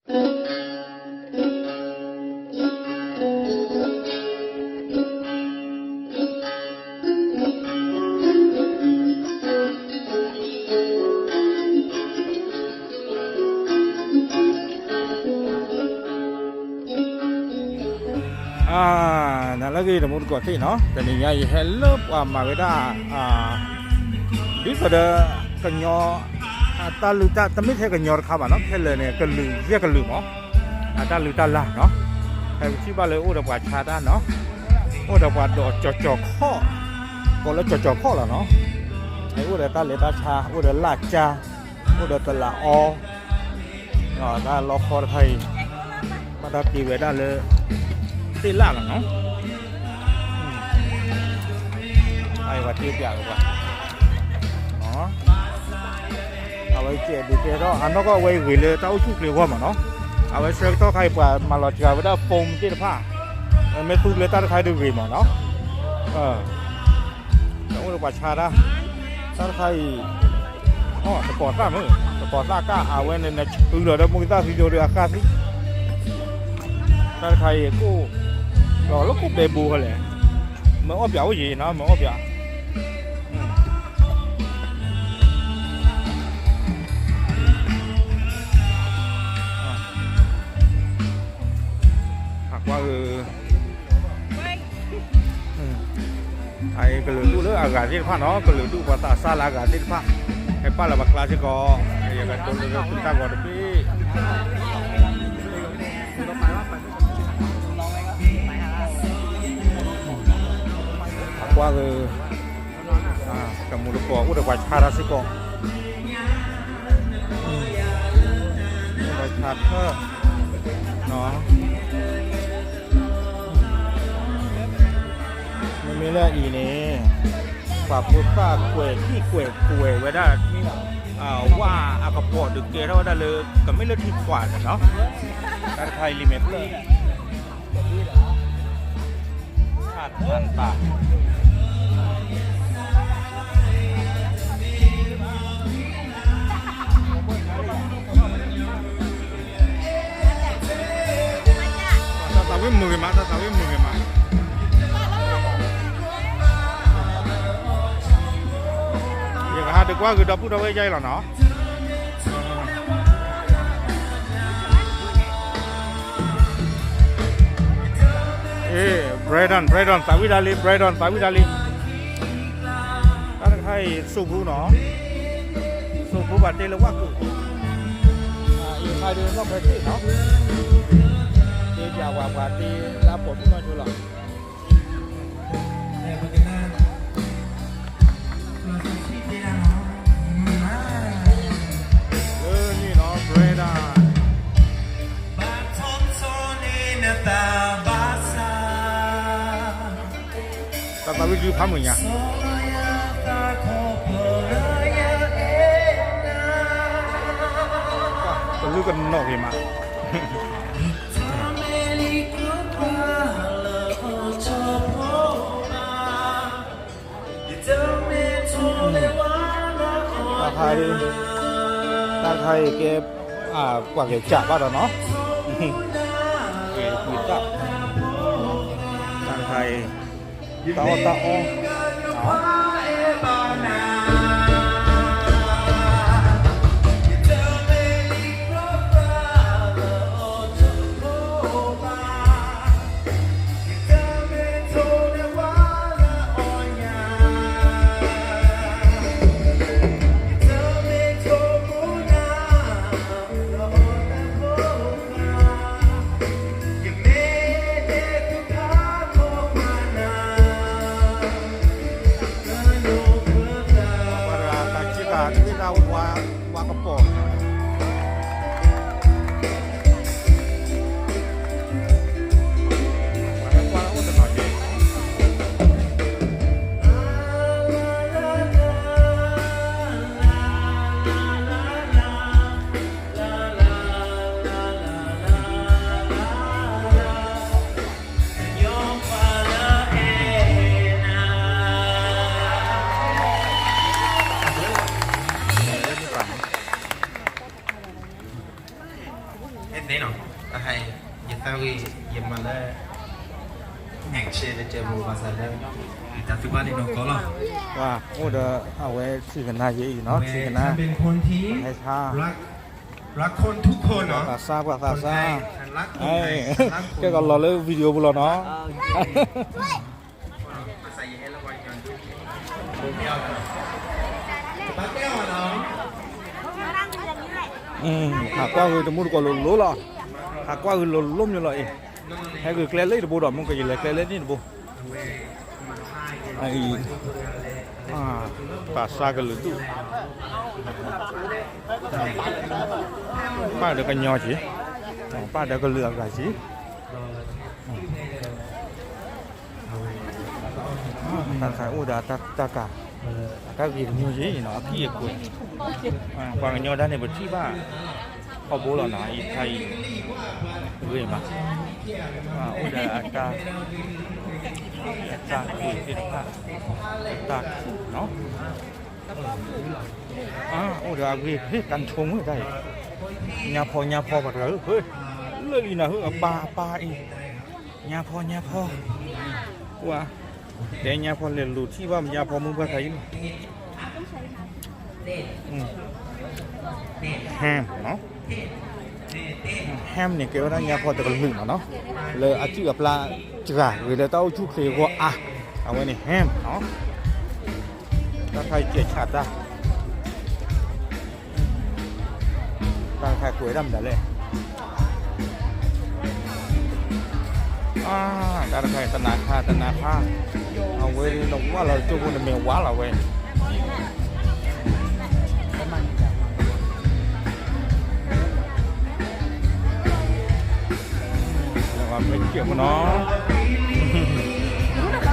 နလၢဂ့ၤတမူတကိးသ့ၣ်နီၤ, တနံၤညါယဟဲလၢပှၤမၤဝဲဒၣ် ဒ်သိးဒီး ကညီ အတၢ်လုၢ်တၢ် တမ့ၢ်ထဲကညီတခါဘၣ်နီၤ, ခဲလၢာ်န့ၣ် ကလုာ်ယဲၢ်ကလုာ်မး, အတၢ်လုၢ်တၢ်လၢ်နီၤ, ဟဲကထံၣ်ဘၣ်လၢအိၣ်ဒီးပှၤဆါတၢ်နီၤ, အိၣ်ဒီးပှၤဒိးကၠီၤကၠီၤခီၣ်, ကိးလၢကၠီၤကၠီၤခီၣ်လီၤနီၤ, အိၣ်ဒီးတၢ်လဲၤတၢ်ဆါ အိၣ်ဒီးလၢ်ကၠါ အိၣ်ဒီးတလးအီ တၢ်လီခီတခါအံၤ ဘၣ်တၢ်တ့ဝဲဒၣ်လၢ သ့ၣ်လၣ်လီၤနီၤ, အဝဲတ့ပျးလီၤပှၤ အဝဲကဲဒုးကဲထီၣ် အနီၢ်ကီၢ်အဝဲအံၤဂ့ၤလၢတၢ်အိၣ်ဆူၣ်ချ့အဂီၢ်မးနီၤ, အဝဲဆှၢကတီၢ်ခါအံၤ ပှၤမၤလီၤစှၤဝဲဒၣ် phone သ့ၣ်တဖၣ်, မ့ၢ်သူလၢတၢ်တခါအံၤတဂ့ၤမးနီၤ, တအိၣ်လၢပှၤဆါတၢ်, တၢ်တခါအံၤ တကိးသၣ်မုၢ် တကိးသၣ်ကၣ် အဝဲန့ၣ်နဆှုလီၤဒီးမူကသၣ်သံဒိဒီးအဃၣ်သံ, တၢ်တခါအံၤကိၣ် လီၤလၢကိၣ်ဘဲဘိခဲလၢာ်, မ့ၢ်အီၣ်ပၠးအိၣ်ယံၤနီၤ မ့ၢ်အီၣ်ပၠး အကွၢ်ဂ့ၤ အကလုာ်ဒူၣ်လၢအဂၤသ့ၣ်တဖၣ်နီၤ, ကလုာ်ဒူၣ်ပှၤသးစၢ်လၢအဂၤသ့ၣ်တဖၣ်, ဟဲပာ်လီၤပှၤကျါစ့ၢ်ကီး, ယကတိၤလၢသုတၢ်ဂီၤတဘ့ၣ်, အကွၢ်ဂ့ၤ တမူတကိးအိၣ်ဒီးပှၤဆါတၢ်စ့ၢ်ကီး, အိၣ်ဒီးပှၤဆါထၢၣ်, မ့မ့ၢ်လၢအံၤန့ၣ် ပှၤဖိသၣ်ကွဲးဟံၣ်ကွဲးကွဲးဝဲဒၣ် ဝၣ်အကပီၤဒုးကဲထီၣ်ဝဲဒၣ်လၢ ကမ့ၢ်လၢထံခွးန့ၣ်နီၤ, တၢ်တခါအံၤလံာ်မဲာ်ဖျၢၣ် ထၣ်ထၣ်တၢ် တၢ်သးဝံၣ်မုာ်ဂ့ၤမး တၢ်သးဝံၣ်မုာ်ဂ့ၤမး, ယကဟးဒုးကွၢ်ဂ့ၤဒီပုၢ်ဒီဝဲၢ်ယါအံၤလီၤနီၤ. အ့ Brandon Brandon သးဝံၣ်ဒၣ်လံ Brandon သးဝံၣ်ဒၣ်လံ, တၢ်တခါအံၤ စိၣ်ဖူနီၤ, စိၣ်ဖူပှၤတ့လၢဝၣ်ကုာ်, အံၤခါဒုးနီၢ်ဖဲတ့ၢ်နီၤ, တ့ပၠးပှၤပှၤတ့လၢအပိာ်မုၣ်နီၢ်ဆိလီၤ. လၢန့ၣ်နီၤ Brandon တၢ်သးဝံၣ်ဒုးဖးမုာ်ညါ, ကလုၢ်ကနီၣ်ဂ့ၤမး. တၢ်တခါအံၤ တၢ်တခါအံၤကဲ ကွၢ်က့ၤကၢ်ဘၣ်ဒီးနီၤ, ကွၢ်တၢ် တၢ်တခါအံၤ တၢ်အီၣ်တၢ်အီ သ့နီၤ, အဟဲ ယသးဝံၣ် ယမၤလၢ action လၢကဲမူဘၣ်ဆၣ်လၢ ယတၢ်သူဘၣ်န့ၣ်နီၢ်ကီၢ်လီၤ. အိၣ်ဒီးအဝဲထံၣ်ကနါယဲအံၤနီၤ, ထံၣ်ကနါ ဟဲဆါ รักคนทุกคนเนาะ ပှၤသးစၢ် ပှၤသးစၢ် ကဲကလီၤလၢ video ပူၤလီၤနီၤ. ဟးကွၢ်ဂ့ၤတမူတကိးလိၤလိၤလီၤ, ဟးကွၢ်ဂ့ၤလိၤလိၤမ့ၢ်လီၤအံၤ, ဟဲဂ့ၤကျဲလၢတဘိဒီး မ့ၢ်ကယလဲၤကျဲလၢန့ၣ်တဘိ အံၤ ပှၤသးစၢ်ကလုာ်ဒူၣ် ပၢ်ဒီးကညီက့ၤ, ပၢ်ဒီးကလုာ်အဂၤက့ၤ, တၢ်တခါအိၣ်ဒီးတၢ်ကၤ, တၢ်ဂ့ၤတမံၤက့ၤနီၤ, အဖံၣ်အကွဲၤ, ပှၤကညီတၢ်န့ၣ် ပထံၣ်ဘၣ် ထီဘိလီၤနီၤ, အံၤတခါအံၤ ဂ့ၤမး, အိၣ်ဒီးအတၢ် အတၢ်ကွံာ်သ့ၣ်တဖၣ်, အတၢ်ခူၣ်နီၤ, အိၣ်ဒီးအဂ့ၤ ဟ့ၣ်တၢ်ထိမုၢ်တၢ်အံၤ, ညါဖီညါဖီပှၤတဂၤဧၢ, လၢလံနၤဧၢ, အပၢ်အပၢ်အံၤ, ညါဖီညါဖီ, ကွၢ်, တဲညါဖီလဲၤလူၤထံၣ်ဘၣ်ညါဖီမုၢ်ဘၣ်ခါအံၤလီၤ. ham နီၤ, ham န့ၣ် ကဲဝဲဒၣ်ညါဖီတကလုာ်မးနီၤ, လၢအစုၣ်အပျၢ်စှၤဂ့ၤလၢတၢ်အိၣ်ဆူၣ်ချ့အဂီၢ်အါ, အဝဲန့ၣ် ham နီၤ, တၢ်ခါအံၤကဲးဆးတၢ် တၢ်တခါကွဲးဒၣ်မနုၤလဲၣ်, တၢ်တခါ တနၤခါ တနၤခါ, အဝဲဒီးဝၣ်လီၤကၠိဖိန့ၣ်မ့ၢ်ဝါလီၤဝဲ, မ့ၢ်ကဲးဖိနီၤ တၢ်တခါအ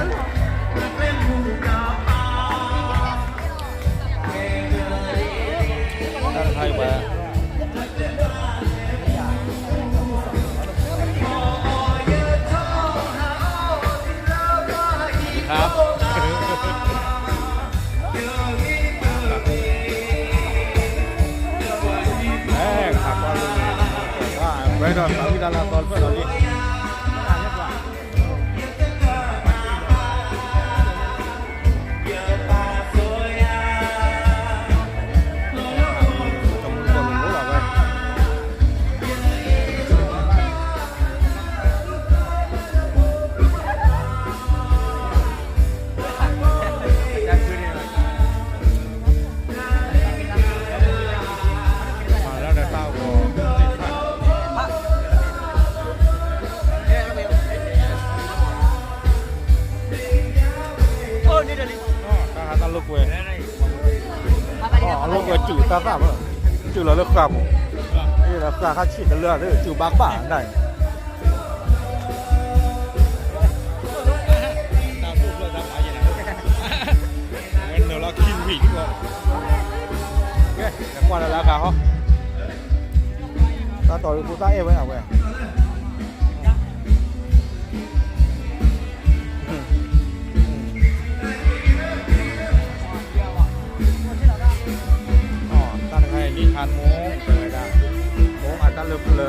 ံၤဝဲ ครับ ဝဲဒီးသးဝံၣ်တၢ်လၢအသီတဖျၢၣ်ဒီးလံ တၢ်ဟးတၢ်လိာ်ကွဲ အလိာ်ကွဲစူၢ်တၢ်သၣ်ဘၣ်, စူၢ်လီၤလၢဃာ်ပူၤ, ဃာ်ခါဆံးတလၢာ် စူၢ်ဘၣ်ကဘၣ်ဒၣ် ဝဲနုာ်လီၤခံဝံၤလံ, ကဲ ကွၢ်လၢလၢအဂၤဟီ, တၢ်တီၤလၢဖိသၣ်အဲၣ်ဝဲဒၣ်ဝဲ တၢ်တခါအံၤ န့ၣ်ဟါမူ တဲဝဲဒၣ် မူအတၢ်လၢပျၢၤ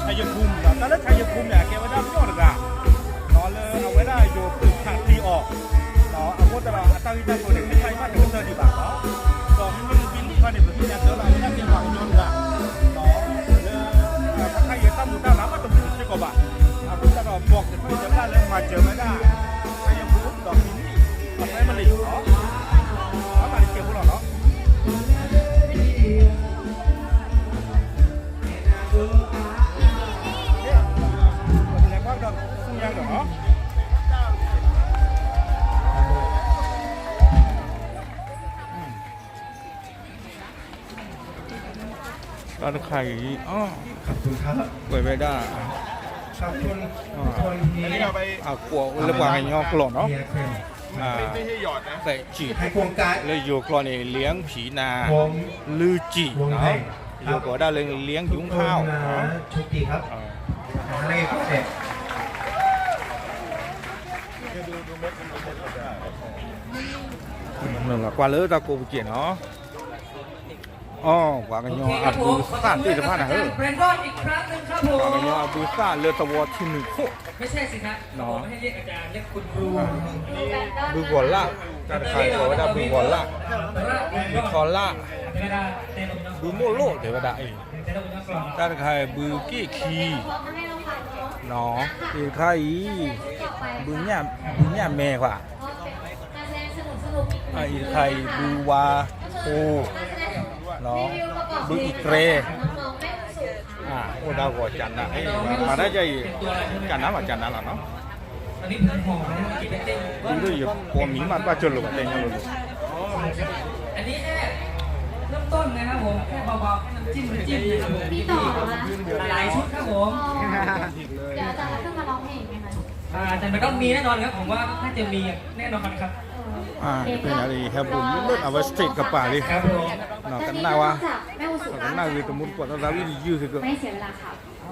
ชัยภูมิ တၢ်လၢ ชัยภูมิ န့ၣ် အကဲဝဲဒၣ် ပယီၤတဂၤ လၢအဝဲဒၣ်ယိၤသုးခးသံအီၤ အဃိသတးဒီး အတၢ်ဂ့ၢ်တၢ်ကျိၤန့ၣ် ခဲခါအံၤဘၣ်တကတၢၢ်ဒံးဘၣ်လီၤ. ဒီးမ့မ့ၢ်လၢဘံလံၣ်ခီန့ၣ် ပသ့ၣ်ညါတၢ်လၢအဝဲဒၣ်ကဲပှၤကညီတဂၤ လၢ ခဲခါအံၤတၢ်မူၤတၢ်လၤဘၣ်တမူၤစ့ၢ်ကီးဘၣ်. အဃိသတးဒီး ဘီၣ်က့ၤထီၣ်က့ၤဝဲဒၣ်လၢမၤစၢၤဝဲဒၣ် ခဲယဖိ ဒီးဘံလံၣ် အ family လီၤ. အမၤတကဲဖိလီၤလီၤ. လဲၤကွၢ်ကဒီးဆူညါကဒီးလီၤ. တၢ်တခါအံၤ ကွဲးဝဲဒၣ် အကွီၢ်လၢပှၤကညီကျိာ်နီၤ, သဲးစံး, လၢယိၤကျိာ်န့ၣ် လံဖံးနၤ, လုၢ်စံး, ယိၤကျိာ်ဝဲဒၣ်လၢ လံယူဖၣ်အီၤ ကွၢ်လၢတၢ်ကိးပက့ၢ်နီၤ, အီ ပှၤကညီအဘုသၣ်သ့ၣ်တဖၣ်န့ၣ်ဧၢ, ပှၤကညီအဘုသၣ်လၢသဝီထံနုာ်ခိၣ်, ဘုဂီၤလၢ်, တၢ်တခါအံၤကိးဝဲဒၣ်ဘုဂီၤလၢ်, ဘုထီလၢ်, ဘုမိၢ်လိၣ်တဲဝဲဒၣ်အံၤ, တၢ်တခါအံၤဘုက့ၣ်ခံ အံၤတခါအံၤ ဘုညၣ်မဲခွါ, အံၤတခါအံၤဘုဝါဖိ, ဘုအံးကြဲ, အိၣ်ဒၣ်ဂီၤကနါ, မၤတၢ်ကအံၤ ကနါမးကနါလီၤနီၤ, ဒ်သိးယပိာ်မံမးတဘၣ်ကၠိလိာ်ဘၣ်တဲညါလိၤလိၤ อันนี้แค่เริ่มต้นนะครับผม แค่เบาๆ แค่น้ำจิ้มน้ำจิ้มนะครับผม มีต่อเหรอคะ หลายชุดครับผม เดี๋ยวอาจารย์ขึ้นมาร้องเพลงไหมคะ อาจารย์มันต้องมีแน่นอนครับ ผมว่าน่าจะมีแน่นอนครับ ဖဲညါလံ ဟဲဘူးလၢအဝဲ stage ကပၤလံ, ကနၣ်ဝဲ, ကနၣ်ဂ့ၤတမူတကိးသးသးဝံၣ်တယုၢ်စ့ၢ်ကီး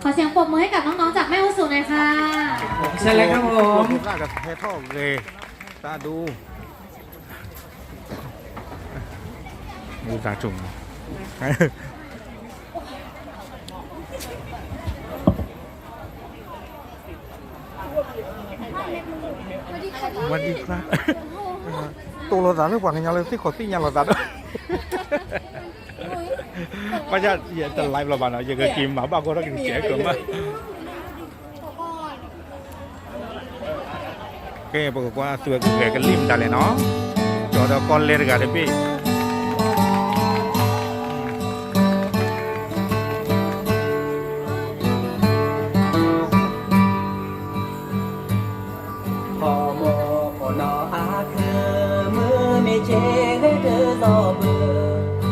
ขอเสียงปรบมือให้กับน้องๆจากแม่อุสุหน่อยค่ะ เชิญเลยครับผม ဟဲထီၣ်ဂဲၤ တၢ်ဒိ မူသးဆိၣ်မး ဝါဒံၣ်ချါ တိၢ်လိာ်သးလၢပှၤကညီလၢသ့ၣ်ခီၣ်သ့ၣ်ညါလိာ်သးဒီး ဘၣ်ဆၣ်ယတ live လီၤဘၣ်နီၤ ယကက့ၤမၤဘၣ်ဂီၢ်ထီၣ်က့ၤကဲကမၣ် ကဲ ပကကွၢ်အသုးကဂဲၤကလံၣ်မတၤလဲၣ်နီၤ, ကၠီဒီးကီၢ်လဲတဂၤတဘ့ၣ် ဟီၣ်မိၢ်ခိၣ်နီၢ်အါခု မုၢ်မ့ၢ်ဆ့ဂဲၤထၢၣ်စီၤဘု, ဟီၣ်မိၢ်ခိၣ်နီၢ်အါဂ့ၤ မုၢ်မ့ၢ်ဆ့ဂဲၤထၢၣ်ဖီမ့ၤ, ကျီၢ်အဲၣ်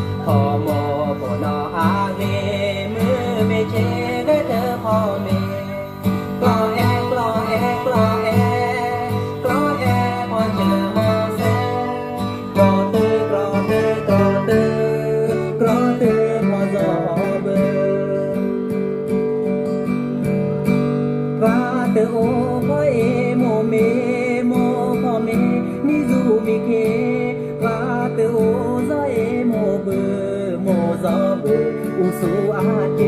ကျီၢ်အဲၣ်ကျီၢ်အဲၣ်, ကျီၢ်အဲၣ်ပှၤစၢၤမိၢ်စဲး, ကျီၢ်တၢၢ်ကျီၢ်တၢၢ်ကျီၢ်တၢၢ်, ကျီၢ်တၢၢ်ပှၤစီၤဘု ပှၤတအိၣ်ဖီအ့ၣ်မိၢ်မ့ၢ် မိၢ်ဖီမ့ၢ် မံၤစူၤမံၤခ့, ပှၤတအိၣ်စီၤအ့ၣ်မိၢ်ဘု မိၢ်စီၤဘု, အူစူအါကၢ,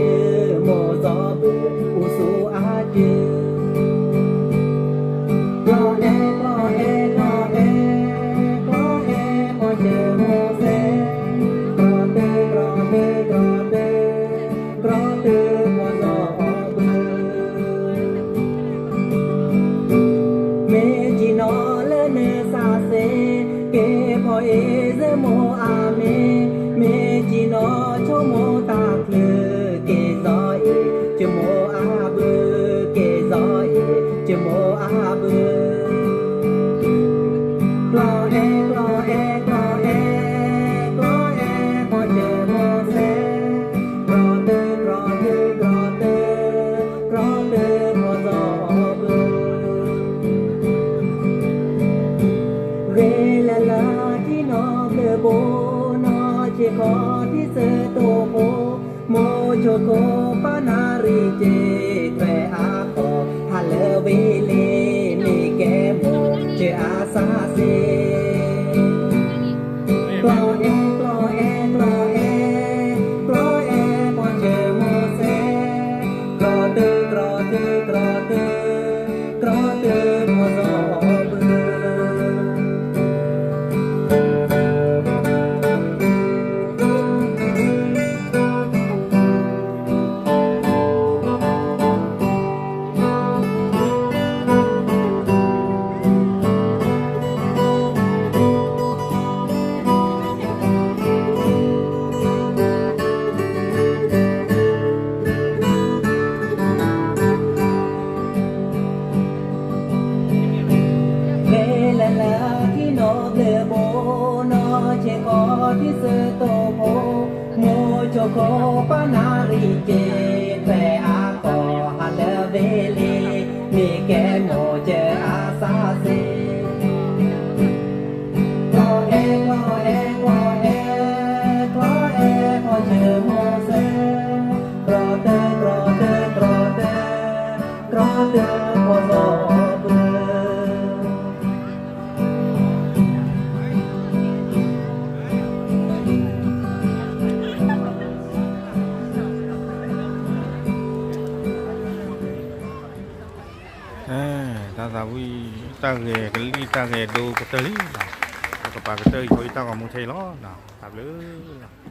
မိၢ်စီၤဘု, အူစူအါကၢ. ကျီၢ်အဲၣ်ကျီၢ်အဲၣ်ကျီၢ်အဲၣ်, ကျီၢ်အဲၣ်ပှၤစၢၤမိၢ်စဲး, ကျီၢ်တၢၢ်ကျီၢ်တၢၢ်ကျီၢ်တၢၢ် ကျီၢ်တၢၢ်ပှၤစီၤဘု, မ့ၢ်ကံၣ်နီၤလၢနသးစ့, ကဲဖီအ့ၣ်စၢၤမိၢ်အါမ့ၢ်, မ့ၢ်ကံၣ်နီၤဆိကမိၣ်တၢ်ချုး, ကဲစီၤအ့ၣ်, ကၠၢမိၢ်အါဘု, ကဲစီၤအ့ၣ်, ကၠၢမိၢ်အါဘု ကျီၢ်အဲၣ်ကျီၢ်အဲၣ်ကျီၢ်အဲၣ်, ကျီၢ်အဲၣ်ပှၤစၢၤမိၢ်စဲး, ကျီၢ်တၢၢ်ကျီၢ်တၢၢ်ကျီၢ်တၢၢ်, ကျီၢ်တၢၢ်ပှၤစီၤဘု ဂ့ၤလၢ်လၢ်ထံနီၤဘျၢဘိ, နီၢ်ဆ့ၣ်ခီထံစၢတိၢ်ဖိ, မိၢ်ဆိခိၣ်ပနၢ်ရံၣ်က့ၤ, ထွဲအါခီ, ဟးလၢဝ့ၢ်လ့ၣ်မ့ၢ်ကဲမိၢ်, စၢၤအါစၢ်စ့ ကျီၢ်အဲၣ်ကျီၢ်အဲၣ်ကျီၢ်အဲၣ်, ကျီၢ်အဲၣ်ပှၤစၢၤမိၢ်စဲး, ကျီၢ်တၢၢ်ကျီၢ်တၢၢ်ကျီၢ်တၢၢ်, ကျီၢ်တၢၢ်ပှၤစီၤဘု ဂ့ၤလၢ်လၢ်ထံနီၤဘျၢဘိ, နီၢ်ဆ့ၣ်ခီထံစၢတိၢ်ဖိ, မိၢ်ကၠိခိၣ်ပှၤနၣ်ရံၣ်က့ၤ ထွဲအကီၢ်ဟးလၢဝ့ၢ်လံ, မ့ၢ်ကဲမိၢ်ကၢအစးစ့, ကျီၢ်အဲၣ် ကျီၢ်အဲၣ် ကျီၢ်အဲၣ် ကျီၢ်အဲၣ် ပှၤကၢမိၢ်စၢ, တြီတၢ တြီတၢ တြီတၢ, တြီတၢ ပှၤစီၤအီၣ်ဘျၢ တၢ်သးဝံၣ် တၢ်ဂဲၤကလံၣ်တၢ်ဂဲၤဒိကတၢၢ်လံ, ပကပာ်ကတၢၢ်အံၤဖိအံၤတၢ်ဂီၤမူထဲအံၤလီၤ. တၢ်ဘျုးလီၤ.